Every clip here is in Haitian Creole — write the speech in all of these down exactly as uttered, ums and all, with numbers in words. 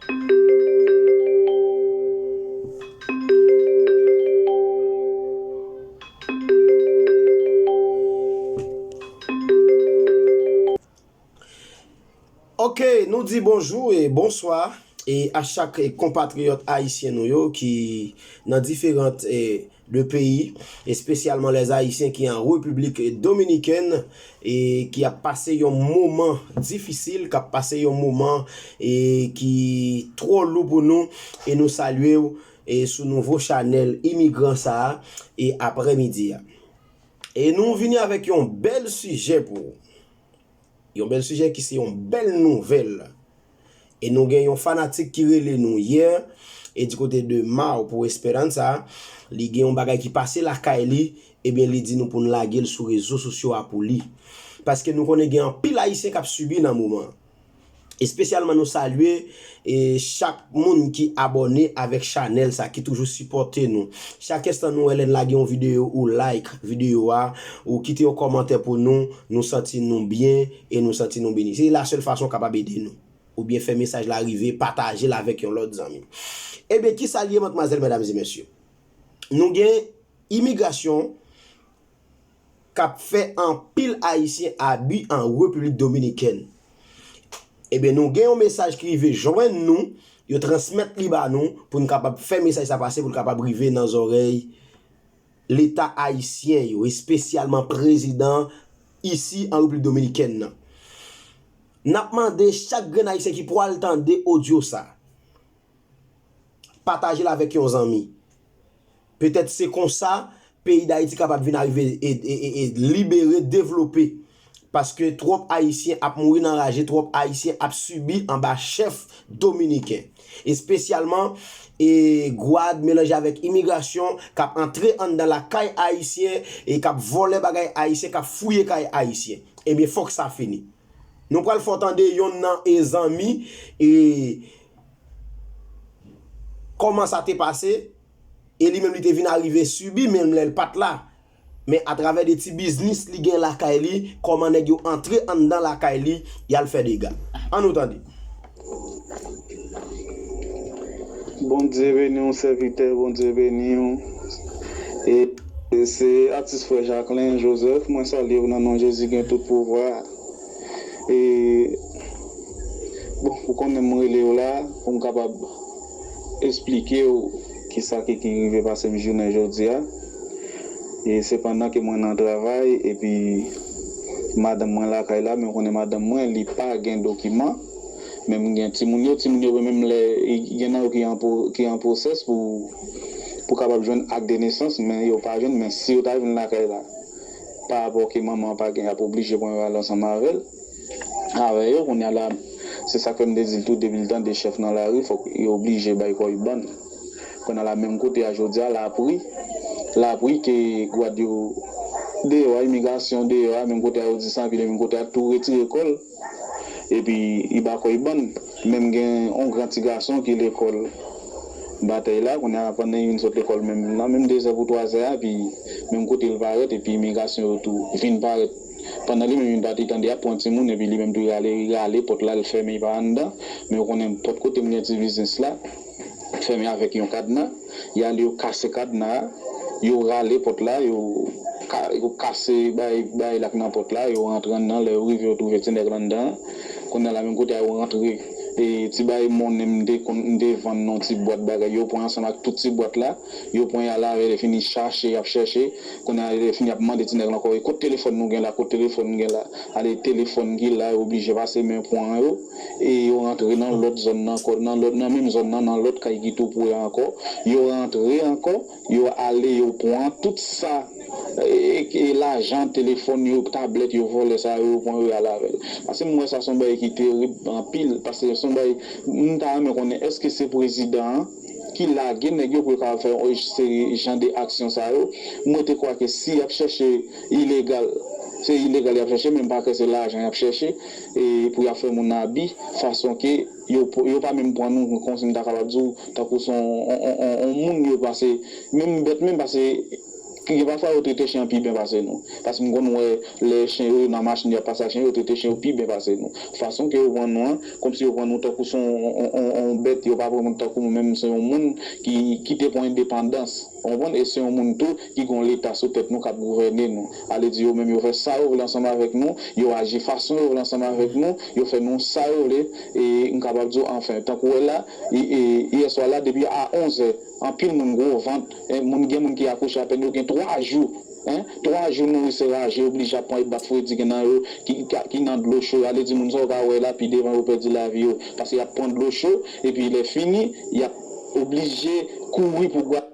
Ok, nou di bonjou e bonswa e a chak, e, konpatriyòt ayisyen nou yo ki nan diferan, e, de peyi, espesyalman lèzayisyen ki an Repiblik Dominikèn e ki ap pase yon moman difisil, k ap pase yon moman, e, ki twò lou pou nou, e nou salye w, e, sou nouvo chanèl Imigran sa a, e aprèmidi a. E nou vini avèk yon bèl sijè pou ou. Yon bèl sijè ki se yon bèl nouvèl. E nou gen yon fanatik ki rele nou yè, e di kote de Mao pou Esperanza, li gen yon bagay ki pase lakay li, ebyen li di nou pou n lage l sou rezo sosyo a pou li. Paske nou konnen gen anpil ayisyen k ap sibi nan moman an. Espesyalman nou salye, e, chak moun ki abòne avèk chanèl sa, ki toujou sipòte nou. Chak enstan nou wè lè n lage yon videyo, ou like videyo a, ou kite yon kòmantè pou nou, nou santi nou byen e nou santi nou beni. Se la sèl fason w kapab ede nou. Oubyen fè mesaj la rive, pataje l avèk yon lòt zanmi. Ebyen, kisa l ye, madmwazèl, medam e mesye? Nou gen imigrasyon k ap fè anpil ayisyen abi an Repiblik Dominikèn. Ebyen, nou gen yon mesaj ki rive jwenn nou, yo transmèt li ba nou pou n kapab fè mesaj sa pase, pou l kapab rive nan zòrèy Leta ayisyen yo, espesyalman prezidan isi an Repiblik Dominikèn nan. N ap mande chak grenn ayisyen ki pwal tande odyo sa, pataje l avèk yon zanmi. Petèt se konsa peyi Dayiti kapab vin arive e, e, e, e libere, devlope. Paske twòp ayisyen ap mouri nan raje, twòp ayisyen ap sibi anba chèf dominiken. Espesyalman, e, gwad melanje avèk imigrasyon k ap antre anndan lakay ayisyen e k ap vòlè bagay ayisyen, k ap fouye kay ayisyen. Ebyen, fòk sa fini. Nou pral fè w tande yonn nan, e, zanmi, e, kòman sa te pase, e li menm li te vin arive sibi, menm lè l pa t la. Men atravè de ti biznis li gen lakay li, kòman nèg yo antre anndan lakay li, y al fè dega. Ann nou tande. Bondye beni w, sèvitè, Bondye beni w. E, e se atis frè Jacquelin Joseph, mwen salye w nan non Jezi gen tout pouvwa a. E, bon, ou konnen m rele w la pou m kapab esplike w kisa ki, ki rive pase m jounen jodi a. E sepandan ke mwen nan travay, epi madanm mwen lakay la, men w konnen madanm mwen, li pa gen dokiman. Men m gen timoun yo, timoun yo menm lè, gen nan yo ki an, ki an pwosès pou, pou kapab jwenn ak de nesans, men yo pa jwenn, men si yo ta vin lakay la, pa rapò ke manman an pa gen, y ap oblije pran yo ale ansanm avè l, avè yo, kounye a la, se sa k fè m te di l tou, depi l tande chèf nan lari, fòk yo oblije bay kò y bann. Kounye a la, menm kote a, jodi a, l ap ri, l ap ri ke gwad yo deyò a, imigrasyon deyò a, menm kote a, yo di san pye, menm kote a, tou retire kò l. Epi, li ba kò l bann. Men m gen yon gran ti gason ki lekòl Batèy la, kounye a, pandan li vin sot lekòl, menm nan menm dezè pou twazè a, epi menm kote l parèt, epi imigrasyon yo tou vin parèt. Pandan li menm, li pa te tande, y ap pran timoun, epi li menm tou, li rale, li rale pòt la, li fèmen, li pa anndan. Men ou konnen, pòt kote m gen ti biznis la, fèmen avèk yon kadna. Y ale, yo kase kadna a, yo rale pòt la, yo, ka, yo kase bay, bay la k nan pòt la, yo rantre anndan. Lè yo rive, yo twouve ti nèg la anndan an. Kounye a la, menm kote a, yo rantre, e, ti bay monnen m te konn, m te vann nan yon ti bwat bagay, yo pran ansanm ak tout ti bwat la, yo pran y ale avè l, lè fini chache, y ap chèche. Kounye a, lè fini, y ap mande ti nèg la ankò, e kot telefòn nou gen la, kot telefòn nou gen la? Ale telefòn ki la, yo oblije pase men pran yo, e yo rantre nan lòt zòn nan ankò, nan lòt, nan menm zòn nan, nan lòt kay ki tou pre a ankò, yo rantre ankò, yo ale, yo pran tout sa, e, e, e lajan, telefòn yo, tablèt yo vòlè sa yo, yo pran yo, yo ale avè l. Paske m wè sa se yon bagay ki terib anpil, paske se yon bagay, m ta renmen konnen èske se prezidan an ki lage nèg yo pou yo kapab fè yon seri jan de aksyon sa yo. Mwen te kwè ke si y ap chèche ilegal, se ilegal y ap chèche, men m pa kwè se lajan y ap chèche, e pou y ap fè moun abi, fason ke yo, yo pa menm pran nou kòmsi m ta kapab di w, tankou se yon, yon, yon, yon moun yo pase, menm bèt menm, pase Gen pafwa yo trete chen an pi byen pase nou. Paske m konn wè lè chen yo nan machin, y ap pase ak chen yo, yo trete chen yo pi byen pase nou. Fason ke yo pran nou an, kòmsi yo pran nou tankou se yon, yon, yon, yon bèt, yo pa pran nou tankou nou menm, se yon moun ki, ki te pran endepandans. Ou konprann? E se yon moun tou ki gen yon leta sou tèt nou k ap gouvène nou. Ale di yo menm yo fè sa yo vle ansanm avèk nou, yo aji fason yo vle ansanm avèk nou, yo fè nou sa yo vle, e m kapab di w, anfen, tankou w wè la, e, e, yè swa la, depi a onz è, anpil moun gwo vant, e moun, gen moun ki akouche apèn, yo gen twa jou, en, twa jou nouri se raje, oblije ap pran e bat fredi gen nan yo, ki, ki, ki nan dlo cho, ale di moun sa w ka wè la, pi devan yo pèdi lavi yo, paske y ap pran dlo cho, epi lè fini, y ap oblije kouri pou gwa-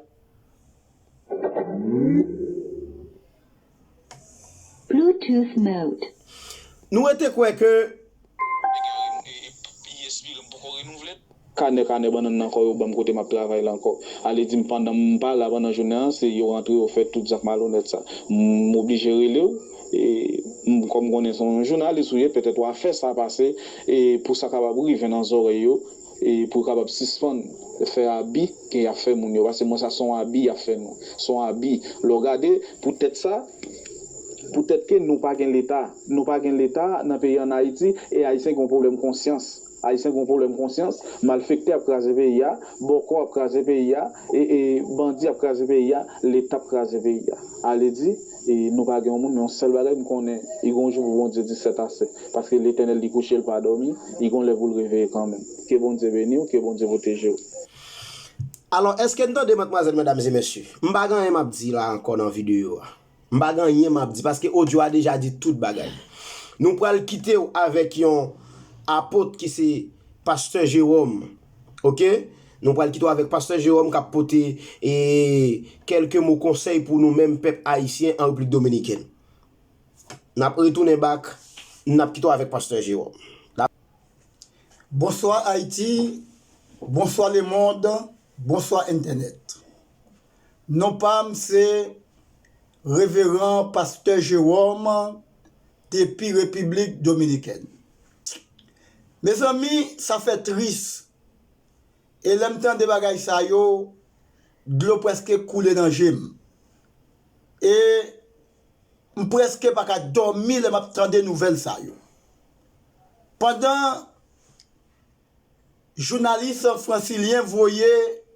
Bluetooth mode. Nou rete kwè ke Li espire m poko renouvle. Kanè kanè bannann nan ankò, yo ban m kote m ap travay la ankò. Ale di m pandan m pa la pandan jounen an, se yo rantre yo fè tout zak malonèt sa. M oblije rele w, e m kòm konnen se yon jounalis ou ye, petèt w a fè sa pase, e pou sa kapab rive nan zòrèy yo, e pou yo kapab sispann fè abi ke y ap fè moun yo. Paske mwen sa se yon abi y ap fè nou. Se yon abi. Lè w gade, poutèt sa, poutèt ke nou pa gen leta, nou pa gen leta nan peyi ann Ayiti, e Ayisyen gen yon pwoblèm konsyans. Ayisyen gen yon pwoblèm konsyans, malfektè ap kraze peyi a, bòkò ap kraze peyi a, e, e bandi ap kraze peyi a, leta ap kraze peyi a. Ale di, e nou pa gen yon moun, men yon sèl bagay m konnen, li gen yon jou pou Bondye di sèt ase. Paske Letènèl li kouche, li pa dòmi, li gen yon lè pou l reveye kanmenm. Ke Bondye beni w, ke Bondye pwoteje w. Alò, èske n tande, madmwazèl, medam e mesye? M pa gen anyen m ap di la ankò nan videyo a. M pa gen anyen m ap di, paske odyo a deja di tout bagay. Nou pral kite w avèk yon apot ki se Pastè Jewòm. Oke? Nou pral kite w avèk Pastè Jewòm k ap pote e, kèlke mo konsèy pou nou menm pèp ayisyen an Repiblik Dominikèn. N ap retounen back, n ap kite w avèk Pastè Jewòm. Bonswa Ayiti, bonswa lemonn, bonswa entènèt. Non pa m se Reveran Pastè Jewòm depi Repiblik Dominikèn. Mezanmi, sa fè tris. E lè m tande bagay sa yo, dlo prèske koule nan je m. E m prèske pa ka dòmi lè m ap tande nouvèl sa yo. Pandan jounalis Fransilyen voye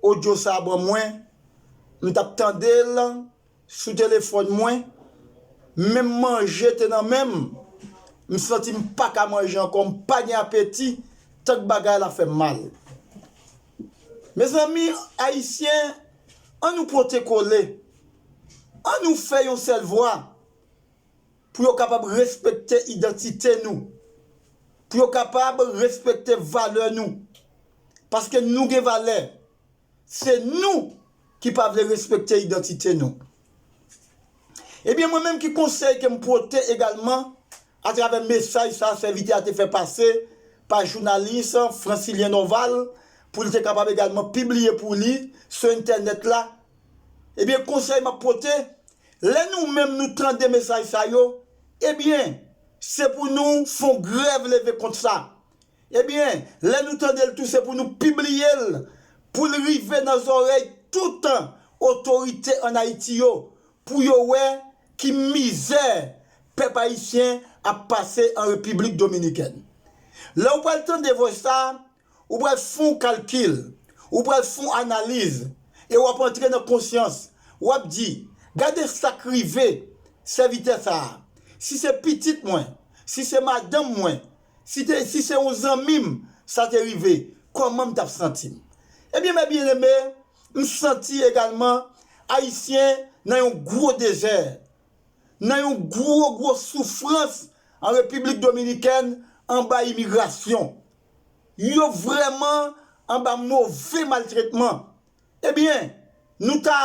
odyo sa a ban mwen, m t ap tande l sou telefòn mwen, menm manje te nan men m, m santi m pa ka manje ankò, m pa gen apeti, tank bagay la fè m mal. Mezanmi, Ayisyen, ann nou pote kole, ann nou fè yon sèl vwa pou yo kapab respekte idantite nou, pou yo kapab respekte valè nou, paske nou gen valè. Se nou ki pa vle respekte idantite nou. Ebyen, mwen menm ki konsèy ke m pote egalman atravè mesaj sa sèvitè a te fè pase pa jounalis Fransilyen Norval pou l te kapab egalman pibliye pou li sou entènèt la. Ebyen, konsèy m ap pote, lè nou menm nou tande mesaj sa yo, ebyen, se pou nou fè yon grèv leve kont sa. Ebyen, lè nou tande l tou, se pou nou pibliye l, pou l rive nan zòrèy tout otorite ann Ayiti yo, pou yo wè ki mizè pèp ayisyen ap pase an Repiblik Dominikèn. Lè w pral tande vòs sa, ou pral fè yon kalkil, ou pral fè yon analiz, e w ap antre nan konsyans, w ap di, gade sa k rive sèvitè sa a. Si se pitit mwen, si se madanm mwen, si te, si se yon zanmi m sa te rive, kòman m t ap santi m? Ebyen, mè byeneme, m santi egalman Ayisyen nan yon gwo dezè, nan yon gwo, gwo soufrans an Repiblik Dominikèn anba imigrasyon. Yo vrèman anba move maltretman. Ebyen, nou ta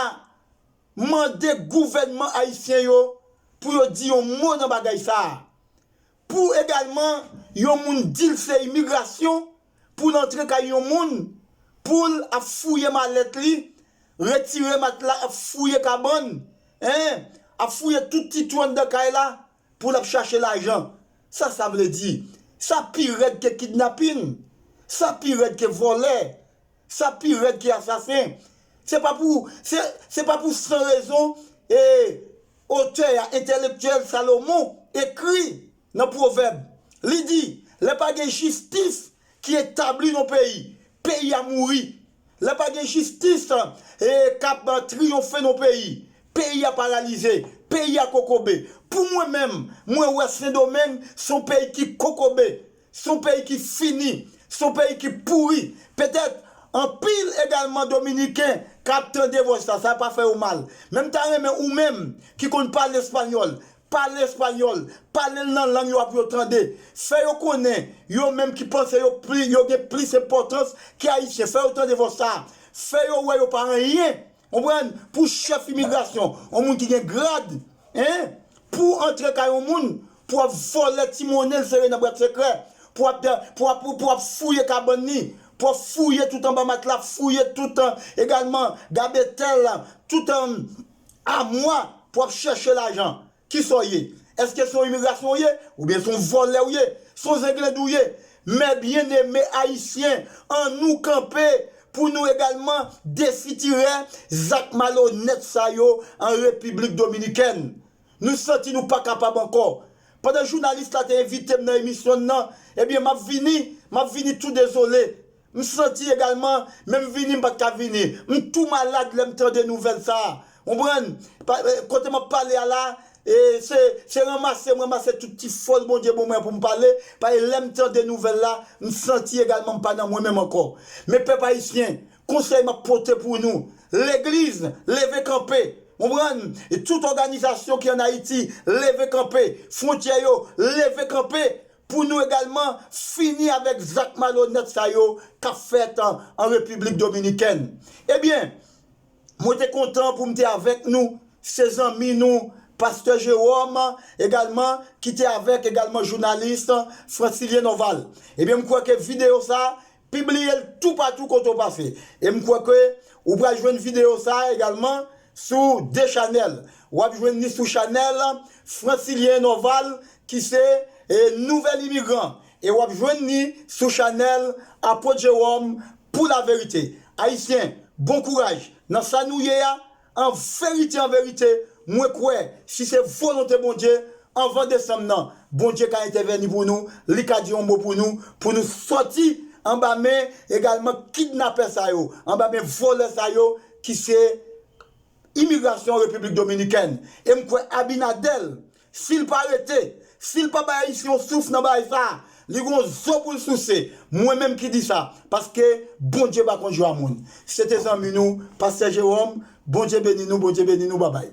mande gouvènman ayisyen yo pou yo di yon mo nan bagay sa a. Pou egalman yon moun di l se imigrasyon, pou l antre kay yon moun, pou l ap fouye malèt li, retire matla, ap fouye kabann, en, ap fouye tout ti twou anndan kay la, pou l ap chache lajan. Sa sa vle di? Sa pi rèd ke kidnapin. Sa pi rèd ke vòlè. Sa pi rèd ke asasen. Se pa pou, se, se pa pou san rezon, e otè a, entèlektyèl Salomon, ekri nan Pwovèb. Li di, lè pa gen jistis ki etabli nan peyi, peyi a mouri. Lè pa gen jistis e k ap triyonfe nan peyi, peyi a paralize, peyi a kokobe. Pou mwen menm, mwen wè Sendomeng se yon peyi ki kokobe, se yon peyi ki fini, se yon peyi ki pouri. Petèt anpil egalman Dominiken k ap tande vòs la, sa pa fè yo mal. Men m ta renmen ou menm ki konn pale espanyòl, pale espanyòl, pale l nan lang yo ap yo tande. Fè yo konnen, yo menm ki panse yo pli, yo gen plis enpòtans ke Ayisyen. Fè yo tande vòs sa. Fè yo wè yo pa anyen. Konprann? Pou chèf imigrasyon, yon moun ki gen grad, en, pou antre kay yon moun, pou ap vòlè ti monnen l sere nan bwat sekrè, pou ap, pou ap, pou ap fouye kabann li, pou ap fouye tout anba matla, fouye tout, egalman, gabetèl, tout, amwa, pou ap chèche lajan. Kisa w ye? Èske se yon imigrasyon w ye? Oubyen se yon vòlè w ye? Se yon zenglendo w ye? Mè byeneme ayisyen, annou kanpe pou nou egalman desitirè zak malonèt sa yo an Repiblik Dominikèn. Nou santi nou pa kapab ankò. Pandan jounalis la te envite m nan emisyon l nan, ebyen, m ap vini, m ap vini tou dezole. M santi egalman, menm vini, m pa t ka vini. M tou malad lè m tande nouvèl sa a. Konprann? Pa- eh, Kote m ap pale a la, e se, se ranmase, m ranmase tout ti fòs Bondye ban mwen pou m pale. Paske lè m tande nouvèl la, m santi egalman m pa nan mwen menm ankò. Men pèp ayisyen, konsèy m ap pote pou nou, legliz, leve kanpe. Konprann? E tout òganizasyon ki ann Ayiti, leve kanpe. Fwontyè yo, leve kanpe. Pou nou egalman fini avèk zak malonèt sa yo k ap fèt an, an Repiblik Dominikèn. Ebyen, mwen te kontan pou m te avèk nou, se zanmi nou, Pastè Jerome, egalman, ki te avèk egalman jounalis Francilien Norval. Ebyen, m kwè ke videyo sa, pibliye l toupatou kote w pase. E m kwè ke ou pral jwenn videyo sa egalman sou de chanèl. W ap jwenn li sou chanèl Francilien Norval, ki se, e, Nouvèl Imigran. E w ap jwenn li sou chanèl Apot Jerome pou laverite. Ayisyen, bon kouraj nan sa nou ye a. An verite, an verite, mwen kwè, si se volonte Bondye, anvan desanm nan, Bondye ka entèveni pou nou, li ka di yon mo pou nou, pou nou sòti anba men egalman kidnapè sa yo, anba men vòlè sa yo ki se imigrasyon Repiblik Dominikèn. E m kwè Abinader, si l pa rete, si l pa bay Ayisyen yon souf nan bagay sa, li gon zo pou l souse. Mwen menm ki di sa, paske Bondye pa konn jwe a moun. Se te zanmi nou, Pastè Jerome, Bondye beni nou, Bondye beni nou, babay.